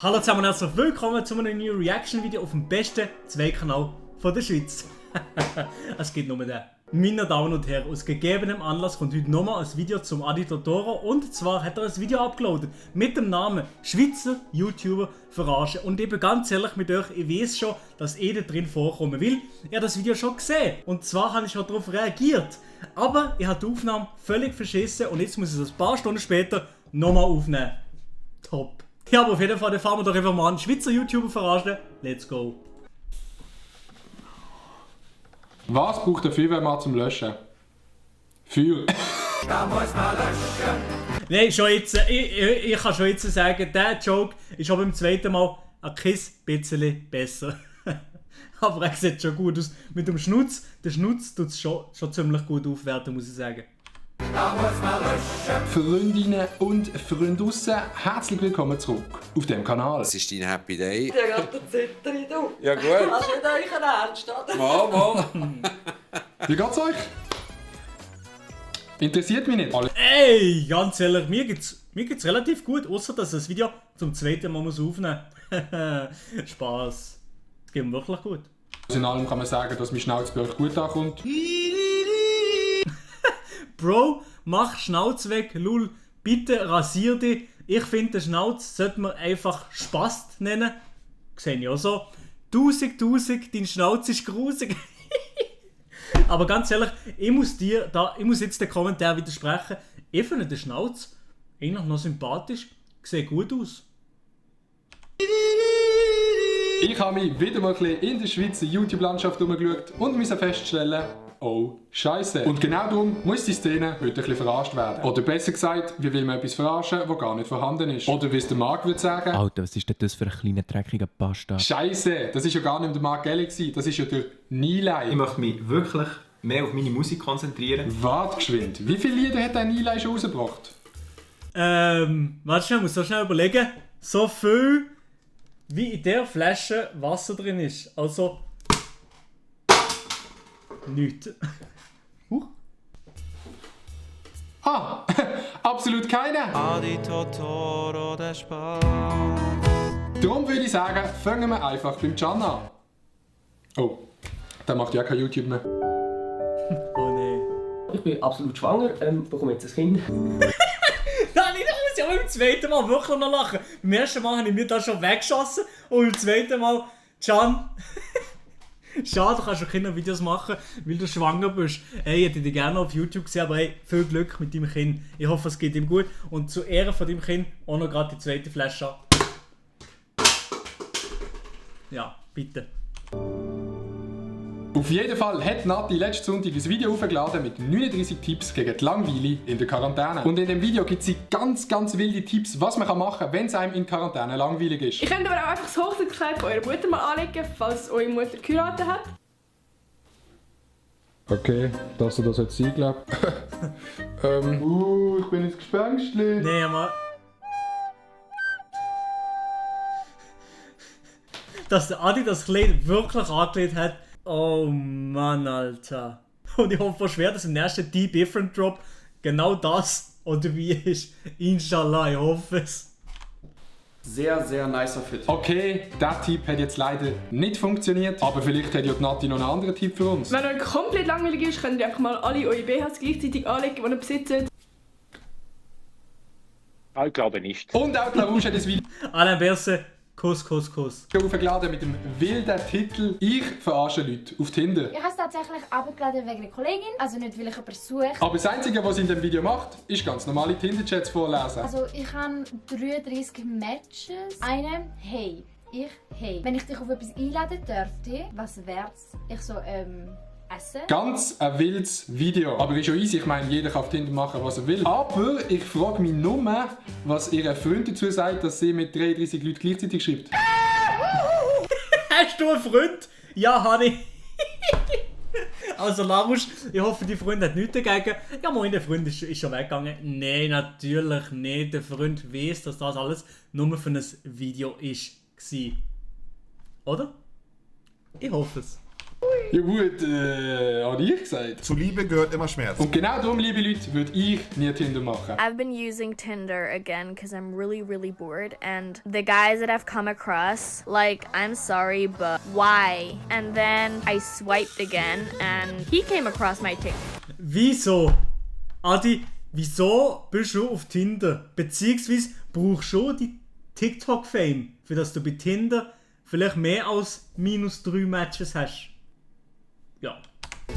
Hallo zusammen und herzlich willkommen zu einem neuen Reaction-Video auf dem besten Zwei-Kanal der Schweiz. Es geht nur den. Meine Damen und Herren, aus gegebenem Anlass kommt heute nochmal ein Video zum Adi Totoro. Und zwar hat er ein Video abgeladen mit dem Namen Schweizer YouTuber verarschen. Und eben ganz ehrlich mit euch, ich weiß schon, dass ich da drin vorkommen will. Ich habe das Video schon gesehen und zwar habe ich schon darauf reagiert. Aber ich habe die Aufnahme völlig verschissen und jetzt muss ich es ein paar Stunden später nochmal aufnehmen. Top. Ja, aber auf jeden Fall, dann fahren wir doch einfach mal an Schweizer YouTuber verarschen. Let's go. Was braucht der Feuerwehrmann zum Löschen? Feuer. Da muss man löschen. Nein, schon jetzt, ich kann schon jetzt sagen, der Joke ist auch beim zweiten Mal ein bisschen besser. Aber er sieht schon gut aus. Mit dem Schnutz, der Schnutz tut es schon ziemlich gut aufwerten, muss ich sagen. Da muss man löschen. Freundinnen und Freunde draussen, herzlich willkommen zurück auf dem Kanal. Das ist dein Happy Day. Ja, gerade der Zitteri, du. Ja gut. Hast du nicht euren Ernst, oder? Mal. Wie geht's euch? Interessiert mich nicht. Alle Ey, ganz ehrlich, mir geht's relativ gut, außer dass ich das Video zum zweiten Mal aufnehmen muss. Spaß. Es geht mir wirklich gut. in allem kann man sagen, dass mein Schnauz bei euch gut ankommt. Bro, mach Schnauz weg, lul. Bitte rasier dich. Ich finde, den Schnauz sollte man einfach Spast nennen. Sehe ich auch so. 1000, dein Schnauz ist grusig. Aber ganz ehrlich, ich muss jetzt den Kommentar widersprechen. Ich finde den Schnauz eigentlich noch sympathisch. Sieht gut aus. Ich habe mich wieder mal ein bisschen in der Schweizer YouTube-Landschaft umgeschaut und musste feststellen, oh, Scheiße. Und genau darum muss die Szene heute ein bisschen verarscht werden. Oder besser gesagt, wie will man etwas verarschen, das gar nicht vorhanden ist. Oder wie es der Marc würde sagen, Alter, was ist denn das für ein kleiner, dreckiger Bastard? Scheiße, das ist ja gar nicht der Marc Gelli gewesen, das ist ja der Nilay. Ich möchte mich wirklich mehr auf meine Musik konzentrieren. Warte geschwind, wie viele Lieder hat der Nilay schon rausgebracht? Warte schnell, ich muss so schnell überlegen. So viel, wie in der Flasche Wasser drin ist. Also... nichts. Ah, absolut keine. Adi Totoro, der Spaß. Darum würde ich sagen, fangen wir einfach beim Can an. Oh, der macht ja kein YouTube mehr. Oh nein. Ich bin absolut schwanger, bekomme jetzt ein Kind. Nein, ich muss ja beim zweiten Mal wirklich noch lachen. Beim ersten Mal habe ich mir das schon weggeschossen und beim zweiten Mal, Can, schade, du kannst schon keine Videos machen, weil du schwanger bist. Hey, ich hätte dich gerne auf YouTube gesehen, aber hey, viel Glück mit deinem Kind. Ich hoffe, es geht ihm gut. Und zur Ehre von deinem Kind auch noch gerade die zweite Flasche. Ja, bitte. Auf jeden Fall hat Nati letzten Sonntag ein Video aufgeladen mit 39 Tipps gegen die Langeweile in der Quarantäne. Und in dem Video gibt sie ganz wilde Tipps, was man machen kann, wenn es einem in Quarantäne langweilig ist. Ihr könnt aber auch einfach das Hochzeitskleid von eurer Mutter mal anlegen, falls eure Mutter geheiratet hat. Okay, dass du das jetzt sein glaubt. Ich bin ins Gespenstli. Nee, aber... dass der Adi das Kleid wirklich angelegt hat. Oh Mann, Alter. Und ich hoffe schwer, dass im nächsten Deep Different Drop genau das oder wie ist. Inshallah, ich hoffe es. Sehr, sehr nicer Fit. Okay, der Tipp hat jetzt leider nicht funktioniert, aber vielleicht hat ja die Nati noch einen anderen Tipp für uns. Wenn euch komplett langweilig ist, könnt ihr einfach mal alle eure BHs gleichzeitig anlegen, die ihr besitzt. Ich glaube nicht. Und auch die Larouche hat das Video Alain Berset, Kuss. aufgeladen mit dem wilden Titel «Ich verarsche Leute» auf Tinder. Ich habe es tatsächlich abgeladen wegen einer Kollegin, also nicht weil ich jemanden suche. Aber das Einzige, was sie in dem Video macht, ist ganz normale Tinder-Chats vorlesen. Also ich habe 33 Matches. Eine, hey. Ich, hey. Wenn ich dich auf etwas einladen dürfte, was wär's? Ich so, essen. Ganz ein wildes Video. Aber ist schon easy, ich meine, jeder kann auf Tinder machen, was er will. Aber ich frage mich nur, was ihr Freund dazu sagt, dass sie mit 33 Leuten gleichzeitig schreibt. Hast du einen Freund? Ja, habe ich. Also Larouche, ich hoffe, die Freund hat nichts dagegen. Ja, moin, der Freund ist schon weggegangen. Nein, natürlich nicht. Der Freund weiss, dass das alles nur für ein Video war. Oder? Ich hoffe es. Ja gut, habe ich gesagt. Zu Liebe gehört immer Schmerz. Und genau darum, liebe Leute, würde ich nie Tinder machen. I've been using Tinder again because I'm really bored, and the guys that I've come across, like, I'm sorry, but why? And then I swiped again and he came across my TikTok. Wieso? Adi, wieso bist du auf Tinder? Beziehungsweise brauchst du die TikTok-Fame, für das du bei Tinder vielleicht mehr als -3 Matches hast. Ja.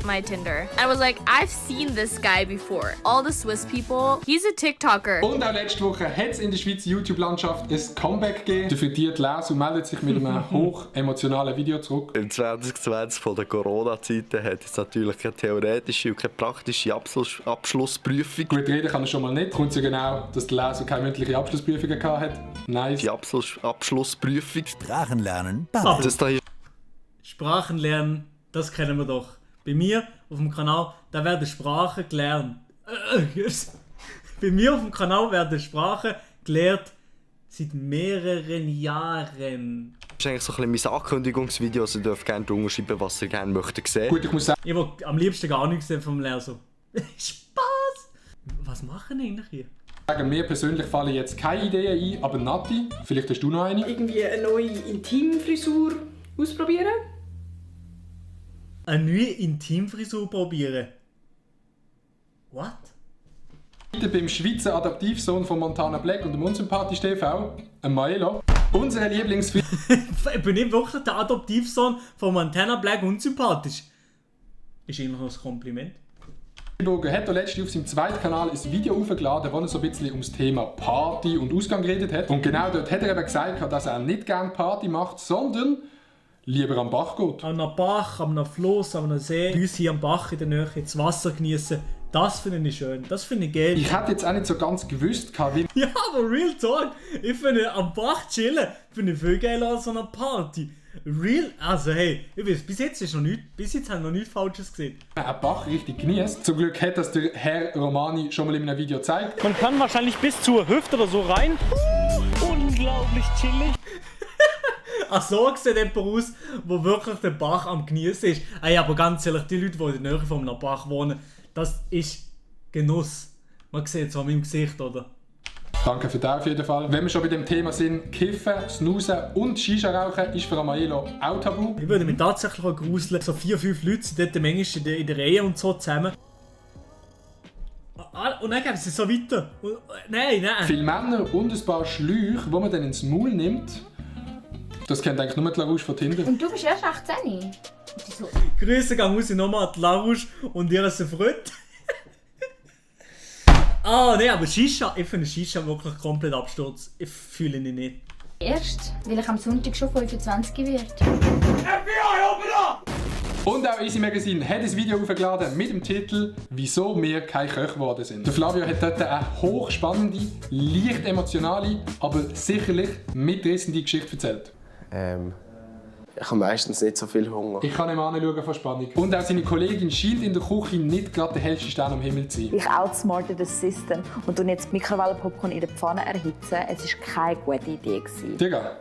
My Tinder. I was like, I've seen this guy before. All the Swiss people, he's a TikToker. Und auch letzte Woche hat es in der Schweizer YouTube-Landschaft ein Comeback gegeben. Der fundierte Leser meldet sich mit einem hochemotionalen Video zurück. Im 2020 von der Corona-Zeiten hat es natürlich keine theoretische und keine praktische Abschlussprüfung. Gut reden kann er schon mal nicht. Kommt ja genau, dass der Leser keine mündliche Abschlussprüfung hatte. Nice. Die Abschlussprüfung. Sprachen lernen. Das da hier. Sprachen lernen, das kennen wir doch. Bei mir auf dem Kanal, da werden Sprachen gelernt. Bei mir auf dem Kanal werden Sprachen gelernt seit mehreren Jahren. Das ist eigentlich so ein bisschen mein Ankündigungsvideo, also ihr dürft gerne drunter schreiben, was ihr gerne möchtet sehen. Gut, ich muss sagen, Ich will am liebsten gar nichts sehen vom Leser. Spaß! Was machen die eigentlich hier? mir persönlich fallen jetzt keine Ideen ein, aber Nati, vielleicht hast du noch eine? Irgendwie eine neue Intimfrisur ausprobieren. Eine neue Intimfrisur probieren? What? Heute beim Schweizer Adoptivsohn von Montana Black und dem unsympathisch TV, Maelo. Unsere Lieblingsfilm. Bin ich wirklich der Adoptivsohn von Montana Black unsympathisch? Ist eigentlich noch ein Kompliment. Burger hat letztens auf seinem zweiten Kanal ein Video aufgeladen, wo er so ein bisschen ums Thema Party und Ausgang geredet hat. Und genau dort hat er eben gesagt, dass er nicht gerne Party macht, sondern lieber am Bach geht. An einem Bach, an einem Fluss, an einem See, bei uns hier am Bach in der Nähe das Wasser genießen. Das finde ich schön, das finde ich geil. Ich hätte jetzt auch nicht so ganz gewusst, wie... Ja, aber real talk, ich finde am Bach chillen, finde ich viel geiler als an einer Party. Real, also hey, ich weiß, bis jetzt haben wir noch nichts Falsches gesehen. Ein Bach richtig genießt. Zum Glück hat das der Herr Romani schon mal in einem Video gezeigt. Man kann wahrscheinlich bis zur Hüfte oder so rein. Unglaublich chillig. Ach so sieht jemand aus, wo wirklich der Bach am Genießen ist. Ey, aber ganz ehrlich, die Leute, die in der Nähe von einem Bach wohnen, das ist Genuss. Man sieht es an meinem Gesicht, oder? Danke für das auf jeden Fall. Wenn wir schon bei dem Thema sind, Kiffen, Snoozen und Shisha rauchen ist für Maelo auch tabu. Ich würde mich tatsächlich auch gruseln. So 4-5 Leute sind dort manchmal in der Reihe und so zusammen. Und dann gehen sie so weiter. Und, nein. Viele Männer und ein paar Schläuche, die man dann ins Maul nimmt. Das kennt eigentlich nur die LaRouche von Tinder. Und du bist erst 18? Wieso? Grüße gehen raus nochmal an die LaRouche und ihre Freund. Nein, aber Shisha, ich finde Shisha wirklich komplett Absturz. Ich fühle ihn nicht. Erst, weil ich am Sonntag schon 25 werde. Und auch Easy Magazine hat ein Video aufgeladen mit dem Titel «Wieso wir kein Köch geworden sind». Der Flavio hat dort eine hochspannende, leicht emotionale, aber sicherlich mitreißende Geschichte erzählt. Ich habe meistens nicht so viel Hunger. Ich kann ihm anschauen von Spannung. Und auch seine Kollegin scheint in der Küche nicht gerade der hellste Stern am Himmel zu sein. Ich outsmarte das System und jetzt die Mikrowellenpopcorn in der Pfanne erhitzen. Es war keine gute Idee. Digga,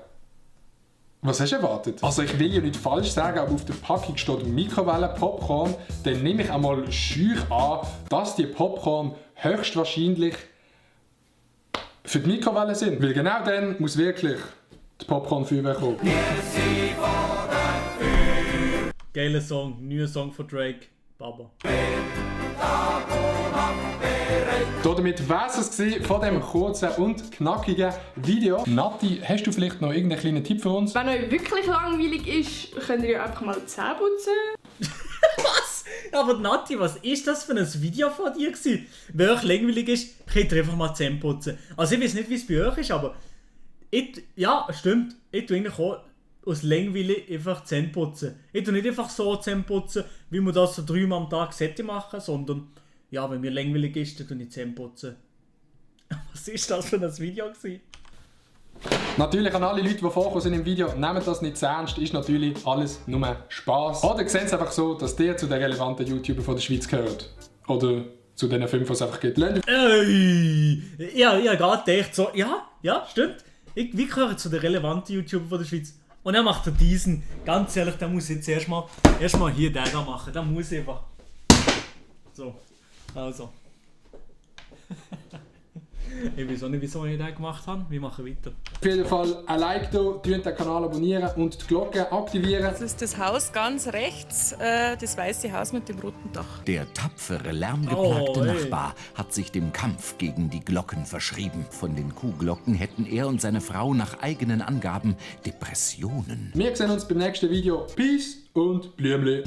was hast du erwartet? Also ich will ja nicht falsch sagen, aber auf der Packung steht Mikrowellenpopcorn. Dann nehme ich einmal scheu an, dass die Popcorn höchstwahrscheinlich für die Mikrowelle sind. Weil genau dann muss wirklich die Popcorn-Feuerwehr kommen. Geiler Song, neuer Song von Drake, Baba. Damit war es von diesem kurzen und knackigen Video. Nati, hast du vielleicht noch irgendeinen kleinen Tipp für uns? Wenn euch wirklich langweilig ist, könnt ihr einfach mal die Zähne putzen. Was? Aber Nati, was ist das für ein Video von dir gewesen? Wenn euch langweilig ist, könnt ihr einfach mal die Zähne putzen. Also ich weiß nicht, wie es bei euch ist, aber ja, stimmt. Ich tue eigentlich auch aus Langweile einfach Zähne putzen. Ich tue nicht einfach so Zähne putzen, wie man das so 3 Mal am Tag sollte machen, sondern ja, wenn mir langweilig ist, dann tue ich Zähne putzen. Was ist das für ein Video gewesen? Natürlich an alle Leute, die vorgekommen sind im Video, nehmt das nicht zu ernst, ist natürlich alles nur Spass. Oder sehen es einfach so, dass der zu den relevanten YouTubern von der Schweiz gehört. Oder zu den 5, die es einfach gibt. Ey! Ja, gerade gedacht so, ja, stimmt. Wie gehöre zu den relevanten YouTubern von der Schweiz? Und er macht diesen. Ganz ehrlich, der muss jetzt erstmal hier den da machen. Der muss einfach. So. Also. Ich weiß auch nicht, wieso ich das gemacht habe. Wir machen weiter. Auf jeden Fall ein Like da, den Kanal abonnieren und die Glocke aktivieren. Das ist das Haus ganz rechts, das weiße Haus mit dem roten Dach. Der tapfere, lärmgeplagte Nachbar hat sich dem Kampf gegen die Glocken verschrieben. Von den Kuhglocken hätten er und seine Frau nach eigenen Angaben Depressionen. Wir sehen uns beim nächsten Video. Peace und Blümli.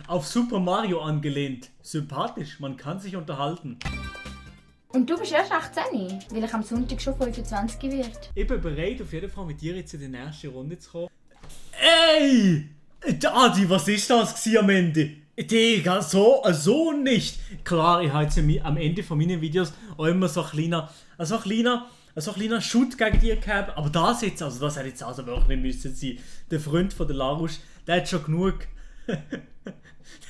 Auf Super Mario angelehnt. Sympathisch, man kann sich unterhalten. Und du bist erst 18, weil ich am Sonntag schon 25 wird. Ich bin bereit, auf jeden Fall mit dir jetzt in die nächste Runde zu kommen. Ey! Adi, was ist das am Ende? Digga, so nicht. Klar, ich habe jetzt am Ende von meinen Videos auch immer so ein kleiner Shoot gegen dich gehabt. Aber das jetzt, also das hätte jetzt also wirklich nicht müssen sein. Der Freund von der Larusch, der hat schon genug...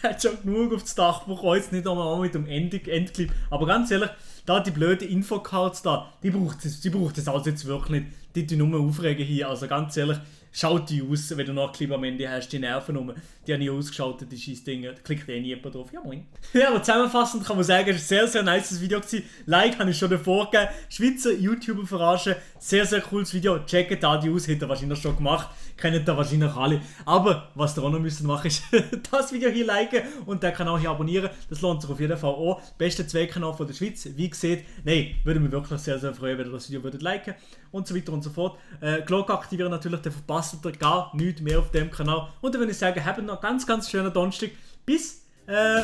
Der hat schon genug aufs Dach bekommen, jetzt nicht einmal mit dem Endclip. Aber ganz ehrlich, da die blöden Infocards da, die braucht es also jetzt wirklich nicht. Die nur aufregen hier, also ganz ehrlich, schaut die aus, wenn du noch ein Clip am Ende hast, die Nerven rum. Die habe ich ausgeschaltet, die scheiß Dinge, da klickt eh niemand drauf. Ja moin. Ja, aber zusammenfassend kann man sagen, es war ein sehr nice Video gewesen. Like habe ich schon davor gegeben. Schweizer YouTuber verarschen, sehr cooles Video. Checkt da die aus, hätte er wahrscheinlich schon gemacht. Kennt ihr wahrscheinlich alle. Aber was ihr auch noch müssen machen, ist das Video hier liken und den Kanal hier abonnieren. Das lohnt sich auf jeden Fall auch. Beste Zweitkanal von der Schweiz. Wie gesagt, nein, würde mich wirklich sehr freuen, wenn ihr das Video würdet liken und so weiter und so fort. Glocke aktivieren natürlich, dann verpasst ihr gar nichts mehr auf dem Kanal. Und dann würde ich sagen, habt noch ganz schönen Donnerstag. Bis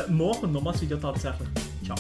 morgen nochmals Video tatsächlich. Ciao.